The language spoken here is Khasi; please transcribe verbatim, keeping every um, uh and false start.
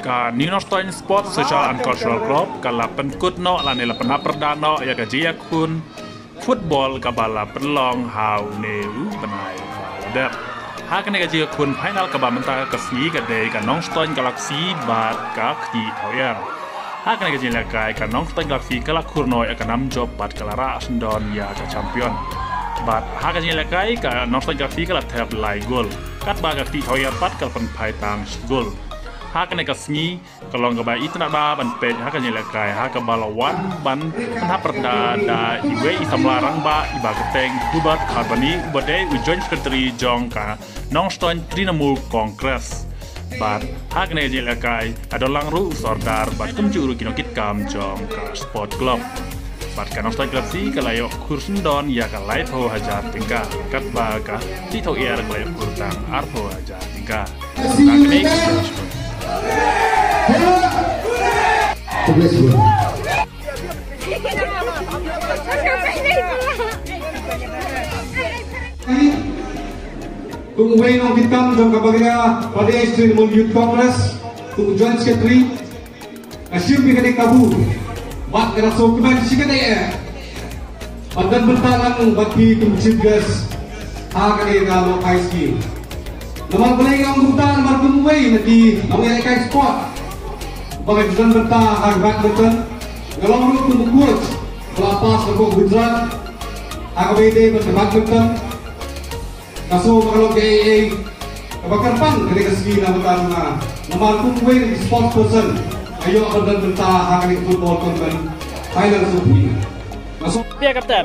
Ka New Nongstoiñ Sports Social and Cultural Club ka la pynkut noh lane la pynhap pyrda noh ïa ka jingïakhun football kaba la pynlong ha une u bnai ba la dep. Ha kane ka jingïakhun final kaba mynta ka sngi ka dei ka Nongstoiñ Galaxy bad ka Kti Thawiar. Ha kane ka jingïalehkai ka Nongstoiñ Galaxy ka la khur noh ïa ka nam jop bad ka la rah syndon ïa ka champion. Bad ha ka jingïalehkai ka Nongstoiñ Galaxy ka la thep lai gol. Katba ka Kti Thawiar pat ka la pynphai tang shi gol. Ha kane ka sngi ka long kaba itynnad bha ban peit ha ka jingïalehkai ha kaba la wan ban pynhap pyrda da iwei i samla rangbah iba kyrteng Hubert Kharbani uba dei u Joint Secretary jong ka Nongstoiñ Trinamool Congress. Bad ha kane ka jingïalehkai ka don lang ruh u Sordar bad kumjuh ruh ki nongkitkam jong ka Sport Club. Bad ka Nongstoiñ Galaxy ka la ïoh khur syndon ïa ka laiphew hajar tyngka katba ka Kti Thawiar ka la ïoh khur tang arphew hajar tyngka. Tang kane ka Kum uwei u nongkitkam jong ka Bagria Pradesh Trinamool Youth Congress, kum u Joint Secretary, nga shim ïa kane ka kabu bad nga la sngewkmen shikatdei eh ban don bynta lang bad phi kum chief guest ha kane ka Nohphai Ski. Namar balei nga ong kumta, namar kum uwei na ki nongïalehkai sport ba nga ju don bynta ha ka badminton, nga long ruh kum u coach ba la pass na ka Gujarat ha kaba ïadei bad ka badminton. Ka shu ba ka long kaei kaei kaba kyrpang kane ka sngi na bynta jong nga. Namar kum uwei na ki sports person nga ïoh ban don bynta ha kane ka football tournament final sub three. Nga shu Pia kapten.